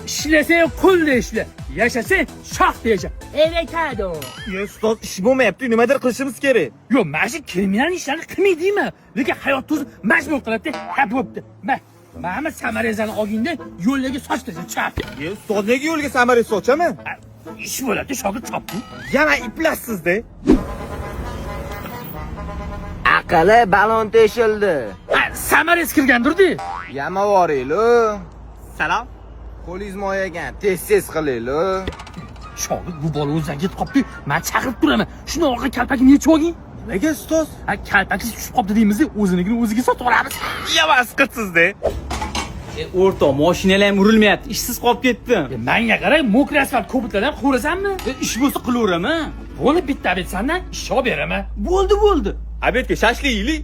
Ishlasang qulday ishla, yashasang shohday yasha. Avokado. Yo, ustoz, ish bo'lmayapti, nimadir qilishimiz kerak. Yo'q, mana shu kriminal ishlarni qilmaydi deyman. Lekin hayotni o'zi majbur qiladi. Ha, bo'pti. Ma, mana саморез ani olgingda yo'llarga soch tasha, chap. Yo, ustoz, nega yo'lga саморез sochaman? Ha, ish bo'ladi, shogird chopdi. Yana iplassizda. Aqali balon teshildi. Ha, саморез kirgandir-di. Yamavoriylu. Salom. Qo'lingiz moyagan, tez-tez qilaylu. Shogird bu bola o'zidan ketib qolibdi. Men chaqirib turaman. Shuni orqa kalpagini yechib olging. Nimaga, ustoz? Ha, kalpaksiz tushib qolibdi deymiz, o'zinikini o'ziga sotib olamiz. Yana isqirtsizda. O'rtoq, mashinalar ham urilmayapti, ishsiz qolib ketdim. E, manga qarang, мокрый asfalt ko'piklardan qovurasanmi? Ish bo'lsa qilaveraman. Bo'ldi, bitta обед sandan ish olib beraman. Bo'ldi, bo'ldi. Обед ga shashlik yeylik.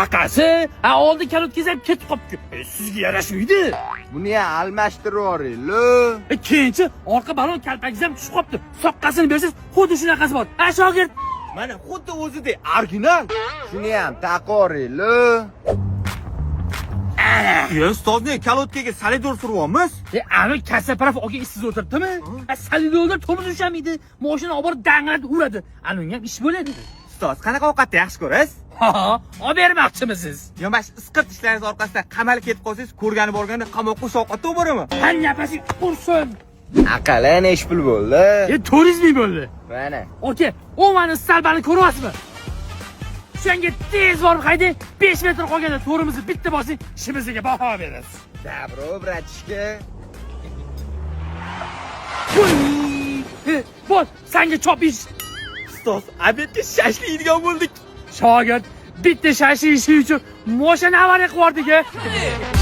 Aqasi, ha, oldi kalotga ham ketib qolibdi. E, sizga yarashmaydi. Buni ham almashtirib yuboraylu. E, keyinchi orqa balon kalpagingiz ham tushib qolibdi. Soqqasini bersangiz, xuddi shunaqasi bor. Ha, shogird. Mana xuddi o'zidek original. Shuni ham taqib yuboraylu. Yo, ustoz, nega kolodkaga солидол suryapmiz? E, ani kasaparaf aka ishsiz o'tiribdimi? Ha, солидол da tormoz ushlamaydi. Mashina olib borib dang'latib uradi. Ana unga ham ish bo'ladi. Ustoz, qanaqa ovqatni yaxshi ko'rasiz? Ha, olib bermoqchimisiz? Yo, mana shu isqirt ishlaringiz orqasidan qamalib ketib qolsangiz, ko'rgani borganda qamoqqa o'sha ovqatni olib boraman. Ha, nafasi qursin. Aqali nechi pul bo'ldi? E, 400 ming bo'ldi. Mana. Aka, o mani столба ni ko'ryapsizmi? Shunga tez borib haydang, 5 metr qolganda to'rimizni bitta bosing, ishimizga baho berasiz. Добро, братишка. Voy! E, bos, sanga chop ish. Ustoz, обед ga shashlik yeydigan bo'ldik. Shogird, bitta shashlik ishi uchun moshina avariya qilib yubordik.